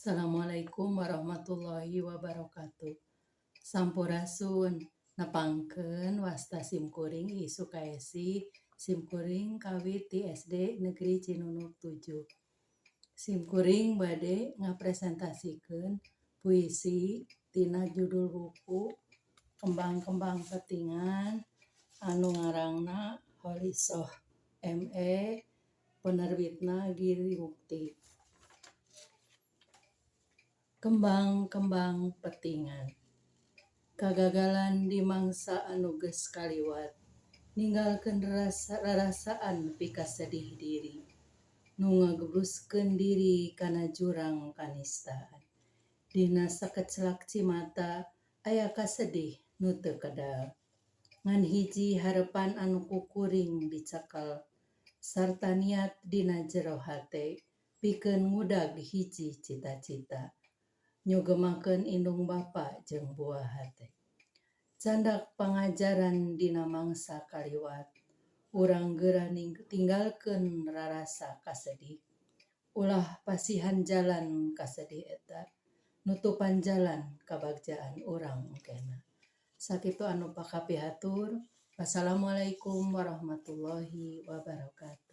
Assalamualaikum warahmatullahi wabarakatuh. Sampurasun, nepangkeun wasta simkuring Ii Sukaesi, simkuring kawit ti SD Negeri Cinunuk 7. Simkuring bade ngapresentasikeun puisi tina judul buku Kembang-Kembang Petingan anu ngarangna Holisoh ME, penerbitna Giri Mukti. Kembang-kembang petingan. Kagagalan di mangsa anu geus kaliwat ninggalkeun rarasaan pikasedih diri nu ngagebruskeun diri kana jurang kanistaan. Dina sakeclak cimata aya kasedih nu teu kedal. Ngan hiji harepan anu ku kuring dicekel sarta niat dina jero hate pikeun ngudag hiji cita-cita, nyugemakeun indung bapa jeung buah hate. Candak pangajaran dina mangsa kaliwat, urang geura tinggalkeun rarasa kasedih. Ulah pasihan jalan kasedih eta nutupan jalan kabagjaan urang engkena. Sakitu anu pakapihatur. Wassalamualaikum warahmatullahi wabarakatuh.